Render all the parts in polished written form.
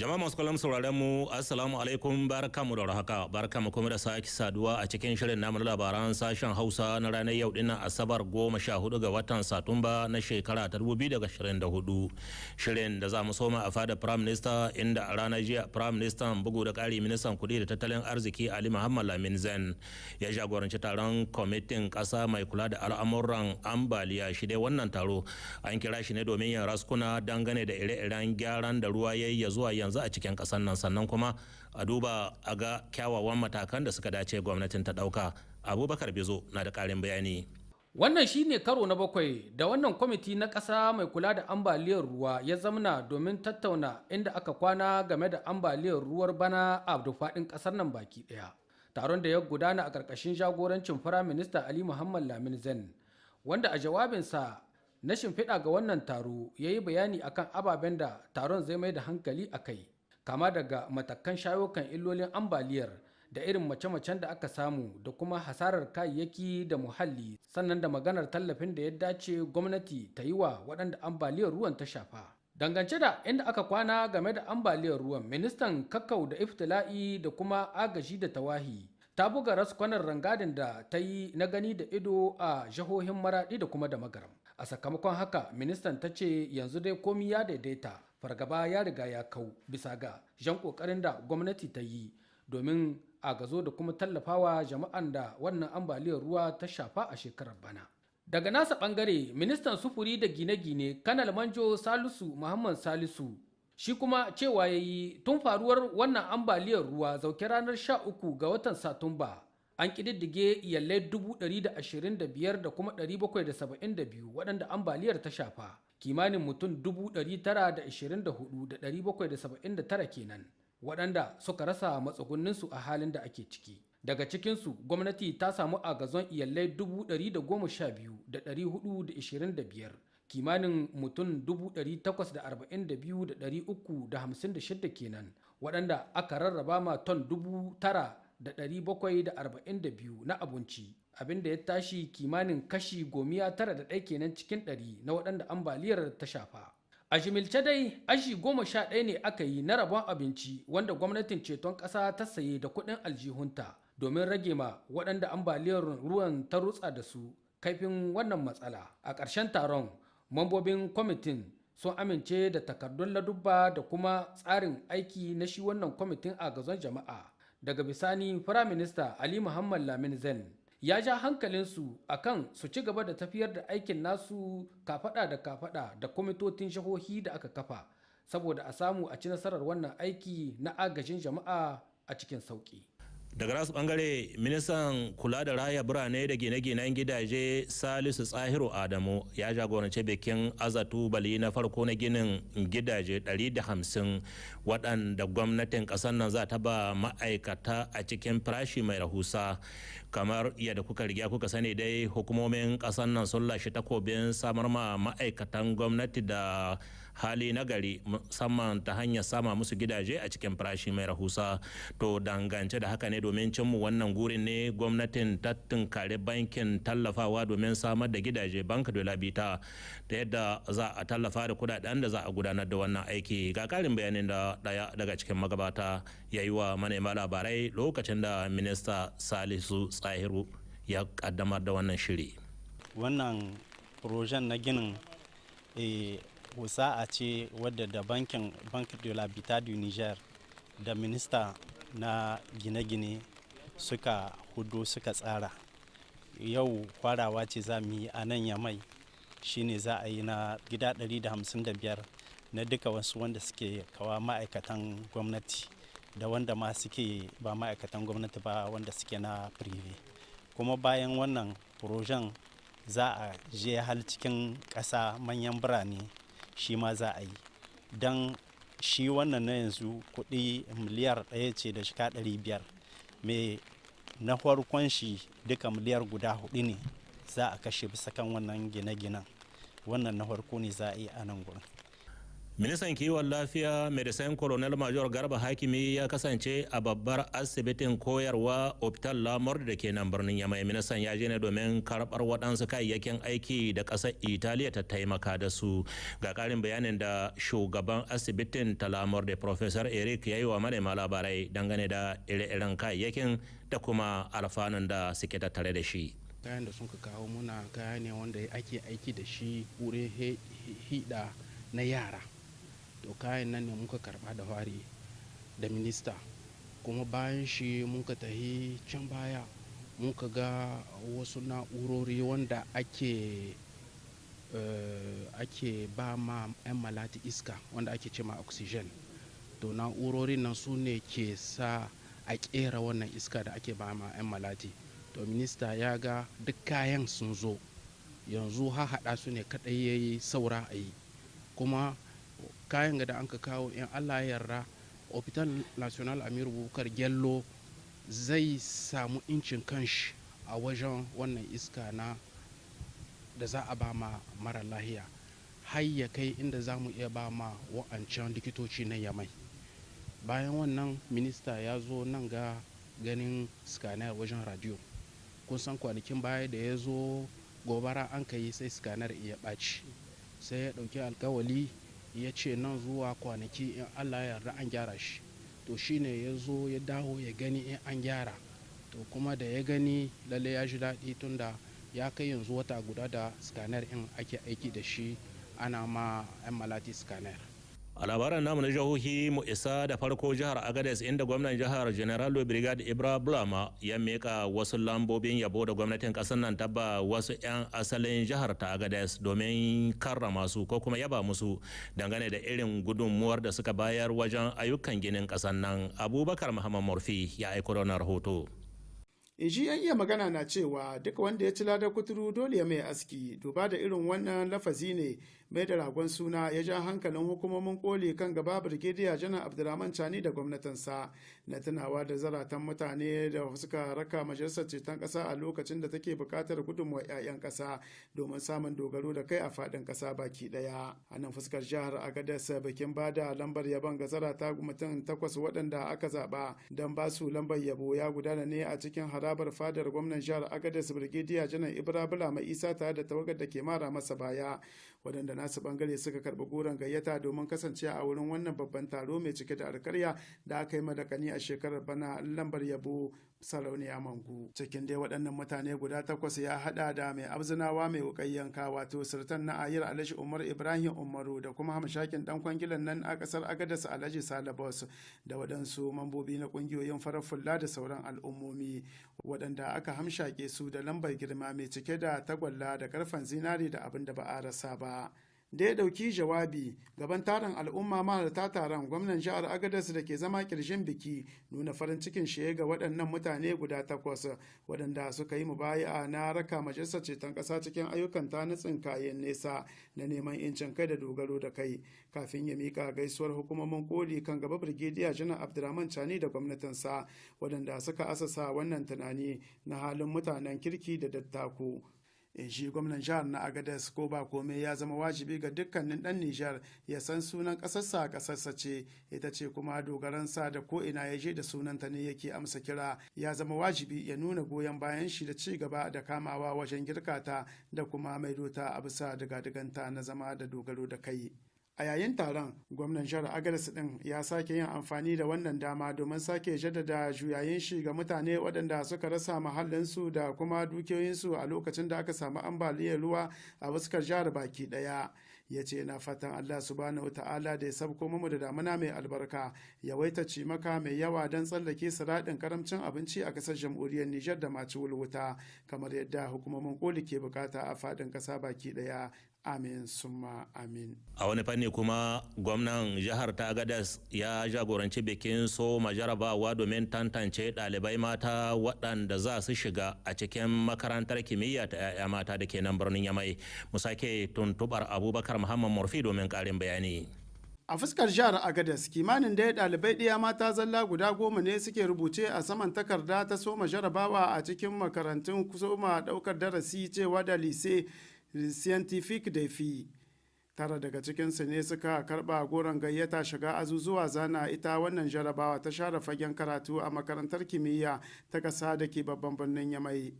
Jama'a masu kallon sauraron mu, assalamu alaikum, barkamu da warhaka, barkamu kuma da sake saduwa a cikin shirin namu na labaran sashen Hausa na ranar yau dinnan Asabar, 14 ga watan Satumba na shekara ta 2024. Shirin da za mu soma a fada Prime Minister, inda a ranar jiya Prime Minister, bugu da ƙari ministan kuɗi da tattalin arziki, Ali Muhammad Lamin Zen, ya jagoranci taron kwamitin ƙasa mai kula da al'amuran ambaliya. Shi dai wannan taro an kira shi ne domin yin raskuna dangane da ire-iren gyaran da ruwa ya yi zuwa yanzu a cikin ƙasar nan, sannan kuma a duba a ga kyawawan matakan da suka dace gwamnatin ta ɗauka. Abubakar Bizo na da ƙarin bayani. Wannan shi ne karo na bakwai da wannan kwamiti na ƙasa mai kula da ambaliyar ruwa ya zamna domin tattauna inda aka kwana game da ambaliyar ruwar bana a faɗin ƙasar nan baki ɗaya. Taron da ya gudana a ƙarƙashin jagorancin Firaminista Ali Muhammad Lamin Zen, wanda a jawabinsa na shimfiɗa ga wannan taro ya yi bayani akan ababen da taron zai mai da hankali a kai, kama daga matakan shayo kan illolin ambaliyar da irin mace-macen da aka samu da kuma hasarar kayayyaki da muhalli, sannan da maganar tallafin da ya dace gwamnati ta yi wa waɗanda ambaliyar ruwan ta shafa. Dangance da inda aka kwana game da ambaliyar ruwan, ministan kakkau da iftila'i da kuma agaji da tawahi ta buga raskwanar rangadin da ta yi na gani da ido a jihohin Maradi da kuma da Magaram. A sakamakon haka, ministan ta ce yanzu dai komi ya daidaita, fargaba ya riga ya kau bisa ga jan kokarin da gwamnati ta yi domin agazo da kuma tallafawa jama'an da wannan ambaliyar ruwa ta shafa a shekarar bana. Daga nasa bangare, ministan sufuri da gine-gine, Kanal Manjo Salisu Muhammad Salisu, shi kuma cewa ya yi tun faruwar wannan ambaliyar ruwa zauke ranar 13 ga watan Satumba, an ƙididdige iyalai 125 da kuma 772 waɗanda ambaliyar ta shafa, kimanin mutum 924,779 kenan waɗanda suka rasa matsugunninsu. A halin da ake ciki, daga cikinsu gwamnati ta samu agazon iyalai 112,425, kimanin mutum 842,356 kenan, waɗanda aka rarraba ma ton 9,742 na abinci, abinda ya tashi kimanin kashi 91 kenan cikin 100 na waɗanda ambaliyar ta shafa. A jimilce dai, aji 11 ne aka yi na rabon abinci wanda gwamnatin ceton ƙasa ta saye da kuɗin aljihunta domin rage ma waɗanda ambaliyar ruwan ta rutsa da su kaifin wannan matsala. A ƙarshen taron, mambobin kwamitin sun amince da takardun ladubba da kuma tsarin aiki na shi wannan kwamitin agazon jama'a. Daga bisani, Firaminista Ali Muhammad Lamin Zen ya ja hankalinsu akan su ci gaba da tafiyar da aikin nasu kafada da kafada da kwamitotin jihohi da aka kafa, saboda a samu a ci nasarar wannan aiki na agajin jama'a a cikin sauki. Daga nasu bangare, ministan kula da raya birane da gine-ginen gidaje, Salisu Tsahiru Adamu, ya jagoranci bikin aza tubali na farko na ginin gidaje 150 waɗanda gwamnatin ƙasar nan za ta ba ma'aikata a cikin farashi mai rahusa. Kamar yadda kuka riga kuka sani dai, hukumomin ƙasar nan sun lashe takobin samar ma ma'aikatan gwamnati da hali nagari, musamman ta hanyar sama musu gidaje a cikin farashi mai rahusa. To, dangance da haka ne, domin cimmu wannan gurin ne, gwamnatin ta tunkari bankin tallafawa domin samar da gidaje, Banque de l'Habitat, ta yadda za a tallafa da kudaden da za a gudanar da wannan aiki. Ga karin bayanin da daya daga cikin magabata ya yi wa manema labarai lokacin da Minista Salisu Tsahiru ya kaddamar da wannan shiri. Wannan projet na ginin husa'a ce wadda da bankin Banque de l'Habitat du Niger da minista na gine-gine suka hudu suka tsara. Yau farawa ce za mu yi a nan Yamai. Shine za a yi na gida 155 na duka wasu wanda suke kawa ma'aikatan gwamnati da wanda ma suke ba ma'aikatan gwamnati ba, wanda suke na privé. Kuma bayan wannan projet za a je hal cikin ƙasa, manyan birane shi ma za a yi. Don shi wannan na yanzu kuɗi miliyar 1 ce da shika 500 mai. Na farkon shi duka miliyar guda 4 ne za a kashe bisa kan wannan gine-ginen. Wannan na farko ne za a yi a nan gurin. Ministan kiwon lafiya, Médecin Colonel Major Garba Hakimi, ya kasance a babbar asibitin koyarwa, Hôpital La Morgue, da ke nan birnin Yamai. Ministan ya je ne domin karɓar waɗansu kayayyakin aiki da ƙasar Italiya ta taimaka da su. Ga ƙarin bayanin da shugaban asibitin ta La Morgue, Professor Eric, ya yi wa manema labarai dangane da ire-iren kayayyakin da kuma alfanun da suke tattare da shi. Kayan da sun kawo muna, kaya ne wanda ake aiki da shi wurin hida na yara. To, kayan nan ne muka karba da fari da minista. Kuma bayan shi muka tahi can baya, muka ga wasu na'urori wanda ake ba ma 'yan malati iska, wanda ake ce ma oxygen. To, na'urorin nan su ne ke sa a kera wannan iska da ake ba ma 'yan malati. To, minista ya ga duk kayan sun zo, yanzu haɗa su ne kaɗai ya yi saura a yi. Kuma kayan da an ka kawo, in Allah ya yarda, Hôpital National Amiru Bubakar Gello zai samu incin kanshi a wajen wannan iska na da za a ba ma mara lahiya, har ya kai inda za mu iya ba ma wa'ancan likitoci na Yamai. Bayan wannan, minista ya zo nan ga ganin scanner wajen radio. Kun san kwanakin baya da ya zo, gobara an ka yi, sai scanner iya ɓaci. Sai ya ɗauki alkawali, ya ce nan zuwa kwanaki, in Allah ya yarda, an gyara shi. To, shine ya zo ya dawo ya gani in an gyara. To, kuma da ya gani, lalle ya ji daɗi, tunda ya kai yanzu wata guda da scanner in ake aiki da shi, ana ma 'yan malati scanner. A labaran namu na jihohi, mu isa da farko jihar Agadez, inda gwamnan jihar, General Brigade Ibra Bulama, ya meka wasu lambobin yabo da gwamnatin kasar nan ta ba wasu 'yan asalin jihar ta Agadez domin karrama su ko kuma yaba musu dangane da irin gudunmuwar da suka bayar wajen ayyukan ginin kasar nan. Abubakar Muhammad Murfi ya aiko da rahoto. In shi yan iya magana na cewa duk wanda ya ci ladar kuturu dole ya mai aski. Duba da irin wannan lafazi ne, mai da ragon suna ya ja hankalin hukumomin koli kan gaba, Birgediya Janar Abdulrahman Chani da gwamnatinsa, na tunawa da zaratan mutane da suka raka Majalisar Ceton Kasa a lokacin da take buƙatar gudunmuwar 'ya'yan ƙasa domin samun dogaro da kai a faɗin ƙasa baki ɗaya. A nan fuskar jihar Agadas, bikin bada lambar yabon ga zarata mutum takwas waɗanda aka zaɓa don ba su lambar yabo ya gudana ne a cikin harabar fadar gwamnan jihar Agadas, Birgediya Janar Ibra Bulama Isa, tare da tawagar da ke mara masa baya, waɗanda nasu bangare suka karɓi goron gayyata domin kasance a wurin wannan babban taro mai cike da alkarya da aka yi madakani a shekarar bana, lambar yabo Sarauniya Mangu. Cikin dai waɗannan mutane guda takwas ya haɗa da mai abzinawa mai wukayyanka, wato Sultan na Ayir, Alhaji Umar Ibrahim Umaru, da kuma hamshakin dan kwangilan nan a ƙasar Agadas, Alhaji Salabos, da waɗansu mambobi na ƙungiyoyin farar fulla da sauran al'ummomi, waɗanda aka hamshake su da lambar girma mai cike da tagwalla da karfen zinari da abin da ba a rasa ba. Da ya ɗauki jawabi gaban taron al'umma mahalarta taron, gwamnan jihar Agadas da ke zama kirjin biki nuna farin cikin shi ga waɗannan mutane guda takwas waɗanda suka yi mubaya'a na raka Majalisar Ceton ƙasa cikin ayyukan ta na tsinkayen nesa na neman incin kai da dogaro da kai, kafin ya mika gaisuwar hukumomin koli kan gaba, Birgediya Janar Abdulrahman Chani da gwamnatinsa, waɗanda suka asasa wannan tunani na halin mutanen kirki da dattako. In shi gwamnan jihar na Agadez, ko ba komai, ya zama wajibi ga dukkanin dan Nijar ya san sunan ƙasarsa. Ƙasarsa ce, ita ce kuma dogaransa, da ko ina ya je da sunanta ne yake amsa kira. Ya zama wajibi ya nuna goyon bayan shi da ci gaba da kamawa wajen girkata da kuma maidota a bisa diga-diganta na zama da dogaro da kai. A yayin taron, gwamnan jihar Agadas din ya sake yin amfani da wannan dama domin sake jaddada juyayin shi ga mutane waɗanda suka rasa mahallinsu da kuma dukiyoyinsu a lokacin da aka samu ambaliyar ruwa a fuskar jihar baki ɗaya. Ya ce na fatan Allah Subhanahu Ta'ala da ya sabko mu da damuna mai albarka, yawaita cimaka mai yawa, don tsallake siraɗin karamcin abinci a ƙasar Jamhuriyar Nijar da maci wulwuta, kamar yadda hukumomin koli ke bukata a faɗin ƙasa baki ɗaya. Amin summa amin. A wani fanni kuma, gwamnan jihar ta Agadas ya jagoranci bikin soma jarabawa domin tantance ɗalibai mata waɗanda za su shiga a cikin makarantar kimiyya ta 'ya'ya mata da ke nan birnin Yamai. Mu sake tuntubar Abubakar Muhammad Murfi domin ƙarin bayani. A fuskar jihar Agadas, kimanin dai ɗalibai ɗiya mata zalla guda 10 ne suke rubuce a saman takarda ta soma jarabawa a cikin makarantun soma ɗaukar darasi, cewa da Lycée Scientifique des Filles. Tara daga cikinsu ne suka karba goron gayyata shiga azuzuwa zana ita wannan jarabawa ta share fagen karatu a makarantar kimiyya ta ƙasa da ke babban birnin Yamai.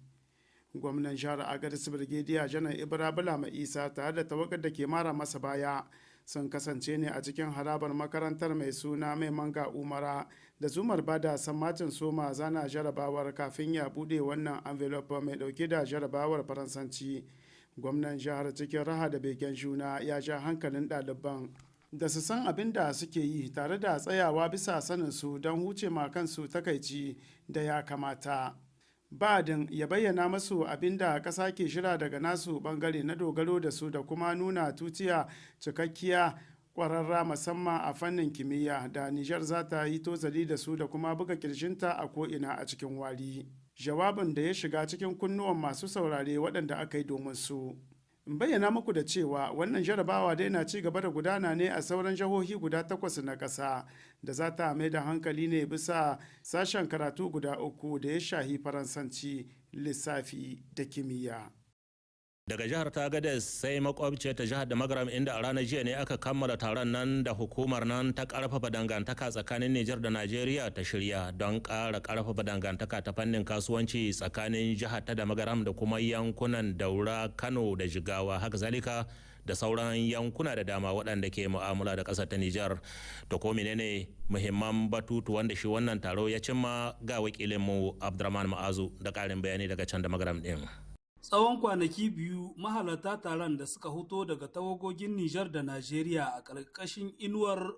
Gwamnan jihar Agadez, Birgediya Janar Ibra Bulama Isa, tare da tawagar da ke mara masa baya sun kasance ne a cikin harabar makarantar mai suna Mai Manga Umara da zumar bada sammacin soma zana jarabawar. Kafin ya bude wannan envelope mai dauke da jarabawar Faransanci, gwamnan jihar cikin raha da begen juna ya ja hankalin ɗaliban da su san abin da suke yi tare da tsayawa bisa sanin su don huce ma kansu takaici da ya kamata. Badin ya bayyana masu abin da ƙasa ke shira daga nasu bangare na dogaro da su da kuma nuna tutiya cikakkiya kwararra, musamman a fannin kimiyya da Nijar za ta yi tozali da su da kuma buga kirjinta a ko'ina a cikin wari. Jawabin da ya shiga cikin kunnuwan masu saurare waɗanda aka yi domin su. In bayyana muku da cewa wannan jarabawa dai na ci gaba da gudana ne a sauran jihohi guda takwas na ƙasa da za ta mai da hankali ne bisa sashen karatu guda uku da ya shahi Faransanci, lissafi da kimiyya. Daga jihar ta Agadez sai makwabciyar ta jihar da Magaram, inda a ranar jiya ne aka kammala taron nan da hukumar nan ta karfafa dangantaka tsakanin Nijar da Najeriya ta shirya don kara karfafa dangantaka ta fannin kasuwanci tsakanin jihar ta da Magaram da kuma yankunan Daura, Kano da Jigawa, haka zalika da sauran yankuna da dama waɗanda ke mu'amala da ƙasar ta Nijar. To, ko menene muhimman batutu wanda shi wannan taro ya cimma? Ga wakilinmu Abdurrahman Ma'azu da ƙarin bayani daga can da Magaram ɗin. Tsawon kwanaki 2, mahalarta taron da suka fito daga tawagogin Nijar da Najeriya a ƙarƙashin inuwar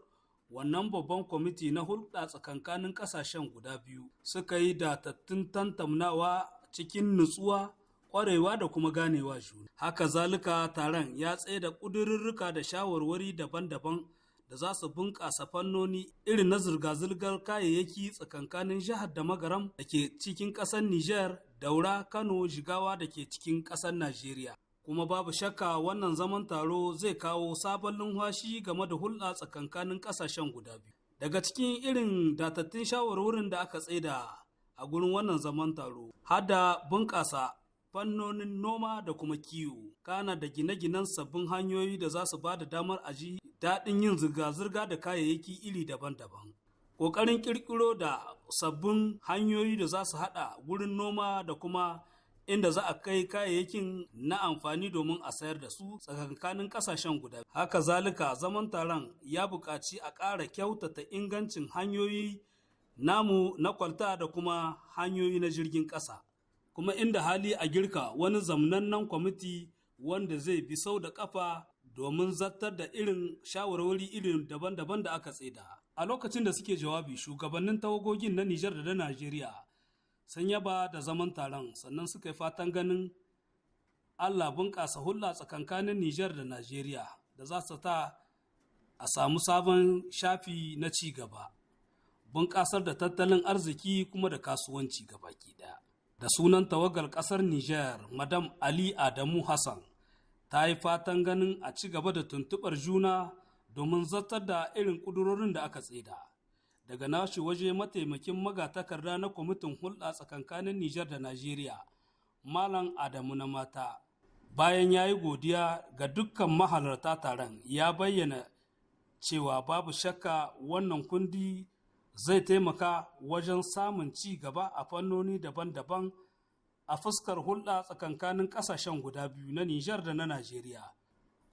wannan babban kwamiti na hulɗa tsakankanin ƙasashen guda biyu suka yi datattun tantamnawa cikin nutsuwa, ƙwarewa da kuma ganewa juna. Haka zalika, taron ya tsaida ƙudururruka da shawarwari daban-daban da za su bunƙasa fannoni irin na zirga-zirgar kayayyaki tsakankanin jihar da Magaram da ke cikin ƙasar Nijar, Daura, Kano, Jigawa da ke cikin ƙasar Najeriya. Kuma babu shakka wannan zaman taro zai kawo sabon lumfashi game da hulɗa tsakankanin ƙasashen guda biyu. Daga cikin irin datattun shawarwarin da aka tsaida a gurin wannan zaman taro, har da bunƙasa fannonin noma da kuma kiwo, kana da gine-ginen sabbin hanyoyi da za su ba da damar aji daɗin yin zirga-zirga da kayayyaki iri daban-daban. Ƙoƙarin ƙirƙiro da sabbin hanyoyi da za su haɗa wurin noma da kuma inda za a kai kayayyakin na amfani domin a sayar da su tsakankanin ƙasashen guda. Haka zalika, zaman taron ya buƙaci a ƙara kyautata ingancin hanyoyi namu na kwalta da kuma hanyoyi na jirgin ƙasa. Kuma inda hali a girka wani zamnannen kwamiti wanda zai bi sau da kafa domin zartar da irin shawarwari irin daban-daban da aka tsaida. A lokacin da suke jawabi, shugabannin tawagogin na Nijar da na Najeriya sun yaba da zaman taron, sannan suka yi fatan ganin Allah bunƙasa hulɗa tsakankanin Nijar da Najeriya da za su ta a samu sabon shafi na ci gaba, bunƙasar da tattalin arziki kuma da kasuwanci gabaki ɗaya. Da sunan tawagar ƙasar Nijar, Madam Ali Adamu Hassan ta yi fatan ganin a ci gaba da tuntuɓar juna domin zartar da irin ƙudurorin da aka tsaida. Daga nashi waje, mataimakin magatakarda na kwamitin hulɗa tsakankanin Nijar da Najeriya, Malam Adamu na Mata, bayan ya yi godiya ga dukkan mahalarta taron, ya bayyana cewa babu shakka wannan kundi zai taimaka wajen samun ci gaba a fannoni daban-daban a fuskar hulɗa tsakankanin ƙasashen guda biyu na Nijar da na Najeriya.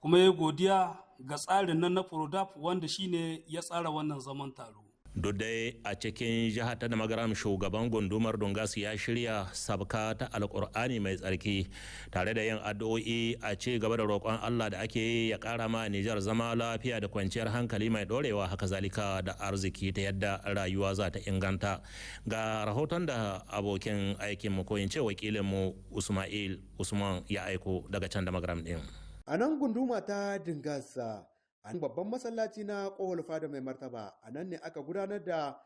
Kuma ya godiya ga tsarin nan na PRODAP wanda shine ya tsara wannan zaman taro. Duk dai a cikin jihar ta Magaram, shugaban gundumar Dungas ya shirya sabka ta Alkur'ani mai tsarki tare da yin addu'o'i a ci gaba da roƙon Allah da ake yi ya ƙara ma Nijar zama lafiya da kwanciyar hankali mai ɗorewa, haka zalika da arziki, ta yadda rayuwa za ta inganta. Ga rahoton da abokin aikin mu, ko in ce wakilinmu, Usmail Usman ya aiko daga can da Magaram din. A nan gunduma ta Dingasa, a babban masallaci na Kohol Fada Mai Martaba, a nan ne aka gudanar da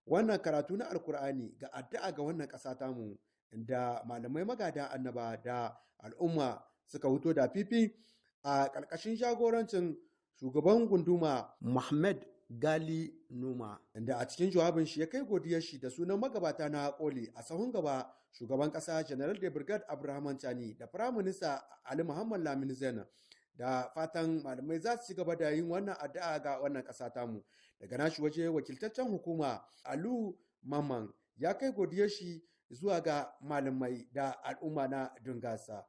wannan karatu na Alkur'ani ga addu'a ga wannan ƙasa tamu, inda malamai magada annaba da al'umma suka wuto da fifi a ƙarƙashin jagorancin shugaban gunduma Muhammad Gali Numa, inda a cikin jawabin shi ya kai godiyar shi da sunan magabata na koli, a sahun gaba shugaban ƙasa General de Brigade Abraham Chani da Firaminista Ali Muhammad Lamin Zainab. Da fatan malamai za su ci gaba da yin wannan addu'a ga wannan ƙasa tamu. Daga nashi waje, wakiltaccen hukuma Alu Mamman ya kai godiyar shi zuwa ga malamai da al'umma na Dungasa.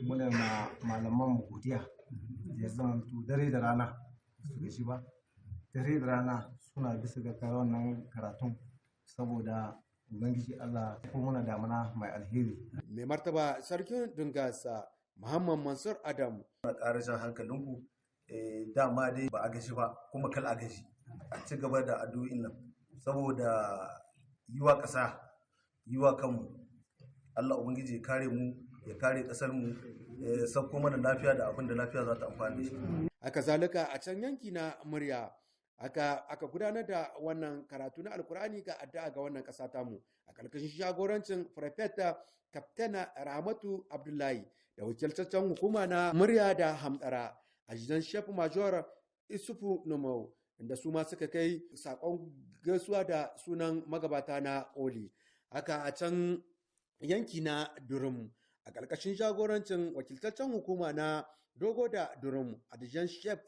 Muna ma malaman mu godiya ya zama dare da rana su gaji ba. Dare da rana suna bisa ga wannan karatun saboda Ubangiji Allah ko muna damuna mai alheri. Mai martaba Sarkin Dungasa, Muhammad Mansur Adam. Muna ƙara jan hankalinku, dama dai ba a gaji ba kuma kal a gaji. A ci gaba da addu'o'in nan saboda yi wa ƙasa, yi wa kanmu. Allah Ubangiji ya kare mu, ya kare ƙasar mu, ya sauko mana lafiya da abin da lafiya za ta amfani da shi. Haka zalika, a can yanki na Murya aka gudanar da wannan karatu na Alkur'ani ga addu'a ga wannan ƙasa tamu a ƙarƙashin jagorancin Prefect Kaptena Rahmatu Abdullahi da wakiltaccen hukuma na Murya da Hamdara, a gidan Chef Major Isufu Nomau, inda su ma suka kai sakon gaisuwa da sunan magabata na Oli. Haka a can yanki na Durum, a ƙarƙashin jagorancin wakiltaccen hukuma na Dogo da Durum, Adijan Chef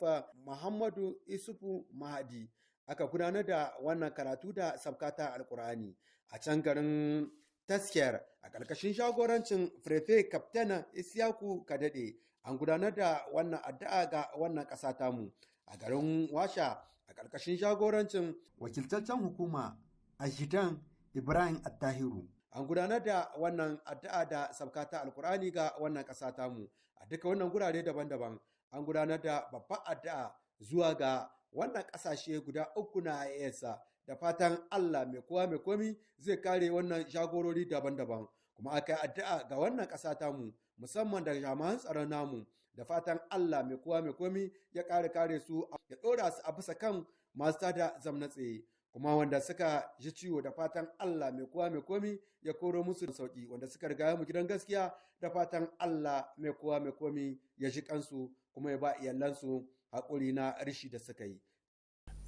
Muhammadu Isufu Mahadi, aka gudanar da wannan karatu da sabkata Alkur'ani. A can garin Taskiyar, a ƙarƙashin jagorancin Prefect Kaptana Isiyaku Kadade, an gudanar da wannan addu'a ga wannan ƙasa tamu. A garin Washa, a ƙarƙashin jagorancin wakiltaccen hukuma Ajidan Ibrahim Attahiru, an gudanar da wannan addu'a da sabkata Alkur'ani ga wannan ƙasa tamu. A duka wannan gurare daban-daban, an gudanar da babban addu'a zuwa ga wannan ƙasashe guda uku na IAS, da fatan Allah mai kowa mai komi zai kare wannan jagorori daban-daban. Kuma aka yi addu'a ga wannan ƙasa tamu, musamman da jami'an tsaron namu, da fatan Allah mai kowa mai komi ya kare kare su, ya ɗora su a bisa kan masu tada zamna tsaye. Kuma wanda suka ji ciwo, da fatan Allah mai kowa mai komi ya koro musu sauki. Wanda suka riga mu gidan gaskiya, da fatan Allah mai kowa mai komi ya ji kansu kuma ya ba iyalansu haƙuri na rishi da suka yi.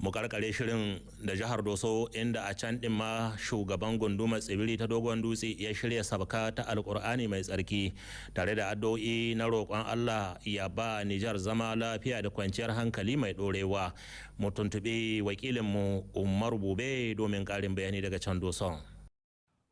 Mu karkare shirin da jihar Doso, inda a can din ma shugaban gundumar Tsibiri ta Dogon Dutse ya shirya sabka ta Alkur'ani mai tsarki tare da addu'o'i na roƙon Allah ya ba Nijar zama lafiya da kwanciyar hankali mai ɗorewa. Mu tuntuɓi wakilinmu Umar Bube domin ƙarin bayani daga can Doson.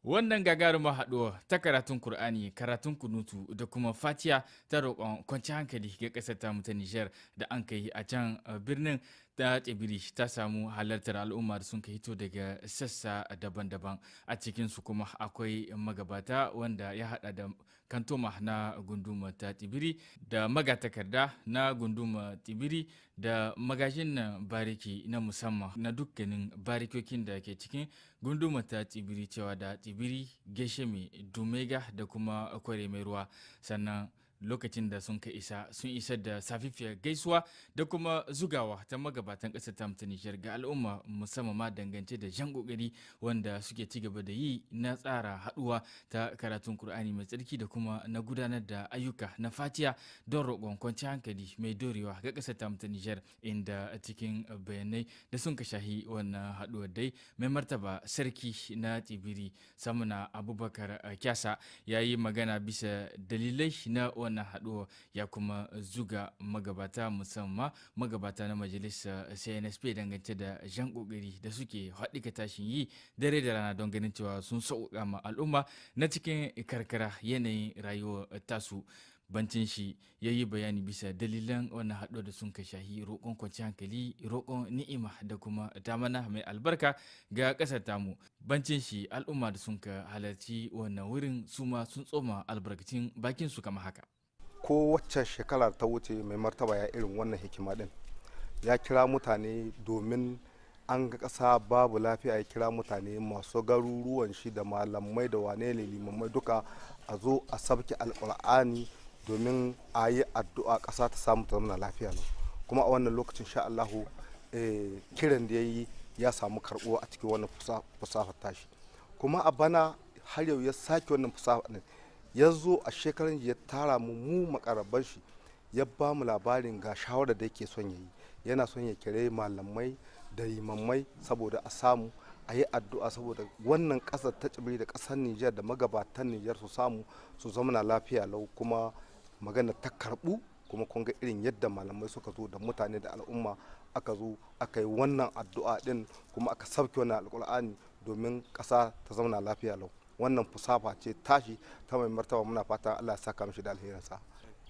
Wannan gagarumar haɗuwa ta karatun Kur'ani, karatun kunutu da kuma fatiya ta roƙon kwanci hankali ga ƙasar tamu ta Nijar da an kai a can birnin ta Tsibiri ta samu halartar al'umma da sun hito daga sassa daban-daban. A cikinsu kuma akwai magabata wanda ya hada da kantoma na gunduma ta Tsibiri da magatakarda na gunduma Tsibiri da magajin na bariki na musamman na dukkanin barikokin da ke cikin gunduma ta Tsibiri, cewa da Tsibiri, Gesheme, Dumega da kuma Kware Mai Ruwa. Sannan lokacin da sun ka isa, sun isar da safifiyar gaisuwa da kuma zugawa ta magabatan ƙasar ta ta Nijar ga al'umma, musamman ma dangance da jan kokari wanda suke ci gaba da yi na tsara haɗuwa ta karatun Kur'ani mai tsarki da kuma na gudanar da ayyuka na fatiya don roƙon kwanciyar hankali mai dorewa ga ƙasar ta ta Nijar. Inda cikin bayanai da sun ka shahi wannan haɗuwar dai, mai martaba Sarki na Tsibiri, Samuna Abubakar Kyasa, ya yi magana bisa dalilai na wannan haɗuwa, ya kuma zuga magabata, musamman magabata na majalisar CNSP, dangance da jan kokari da suke haɗika tashin yi dare da rana don ganin cewa sun sauƙaƙa ma al'umma na cikin karkara yanayin rayuwar tasu. Bancin shi, ya yi bayani bisa dalilan wannan haɗuwa da sun ka shahi roƙon kwanciyar hankali, roƙon ni'ima da kuma damana mai albarka ga ƙasar tamu. Bancin shi, al'umma da sun ka halarci wannan wurin su ma sun tsoma albarkacin bakin su kama haka. Ko wacce shekara ta wuce, mai martaba ya irin wannan hikima din, ya kira mutane domin an ga ƙasa babu lafiya. Ya kira mutane masu garuruwan shi da malamai da wane ne, limamai duka, a zo a sabke Alƙur'ani domin a yi addu'a ƙasa ta samu ta zama lafiya lau. Kuma a wannan lokacin, sha Allahu, kiran da ya yi ya samu karɓuwa a cikin wannan fasahar tashi. Kuma a bana har yau ya sake wannan fasaha din, ya zo a shekaran ya tara mu, mu makaraban shi, ya ba mu labarin ga shawarar da yake son ya yi. Yana son ya kire malamai da limammai saboda a samu a yi addu'a saboda wannan ƙasar ta Tsibiri da ƙasar Nijar da magabatan Nijar su samu su zamana lafiya lau. Kuma magana ta karbu. Kuma kun ga irin yadda malamai suka zo da mutane da al'umma, aka zo aka yi wannan addu'a din, kuma aka sauke wannan Alkur'ani domin ƙasa ta zauna lafiya lau. Wannan fusafa ce tashi ta mai martaba. Muna fatan Allah ya saka mishi da alherinsa.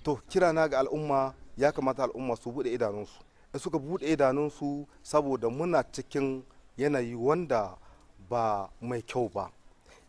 To, kirana ga al'umma, ya kamata al'umma su bude idanunsu. In suka bude idanunsu, saboda muna cikin yanayi wanda ba mai kyau ba,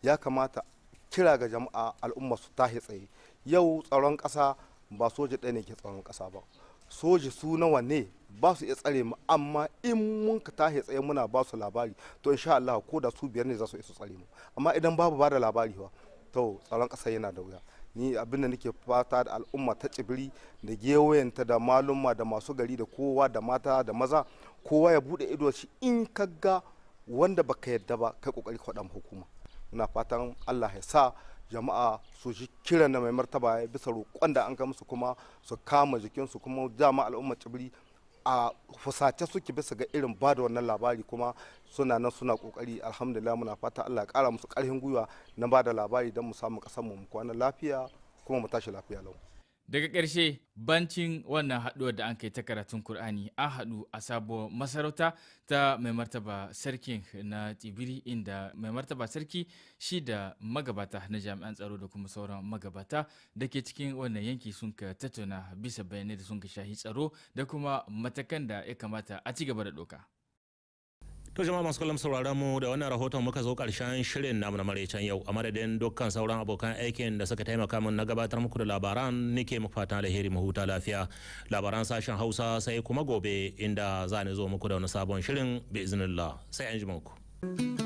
ya kamata kira ga jama'a, al'umma su tashi tsaye. Yau tsaron ƙasa ba soja ɗaya ne ke tsaron ƙasa ba. Soji su nawa ne ba su iya tsare mu, amma in mun ka tashi tsaye muna ba su labari, to insha Allah ko da su biyar ne za su iya tsare mu. Amma idan babu ba da labari ba, to tsaron ƙasa yana da wuya. Ni abin da nake fata da al'umma ta Tsibiri da gewayenta, da malumma da masu gari da kowa, da mata da maza, kowa ya bude ido shi. In ka ga wanda baka yadda ba, kai kokari ka faɗa hukuma. Muna fatan Allah ya sa jama'a su ji kiran da mai martaba ya bisa roƙon da an ka musu, kuma su kama jikinsu. Kuma dama al'ummar Tsibiri a fusace suke bisa ga irin ba da wannan labari, kuma suna nan suna kokari, alhamdulillah. Muna fata Allah ya kara musu karfin gwiwa na ba da labari don mu samu kasar mu kwana lafiya kuma mu tashi lafiya lau. Daga ƙarshe, bancin wannan haɗuwar da an kai ta karatun Kur'ani, an haɗu a sabuwar masarauta ta mai martaba sarkin na Tsibiri, inda mai martaba sarki shi da magabata na jami'an tsaro da kuma sauran magabata da ke cikin wannan yanki sun ka tattauna bisa bayanai da sun ka shahi tsaro da kuma matakan da ya kamata a ci gaba da ɗauka. To, jama'a masu kallon sauraron mu, da wannan rahoton muka zo karshen shirin namu na maraicen yau. A madadin dukkan sauran abokan aikin da suka taimaka min na gabatar muku da labaran, nike muku fatan alheri, mu huta lafiya. Labaran sashen Hausa sai kuma gobe, inda za ni zo muku da wani sabon shirin bi iznillah. Sai an ji muku.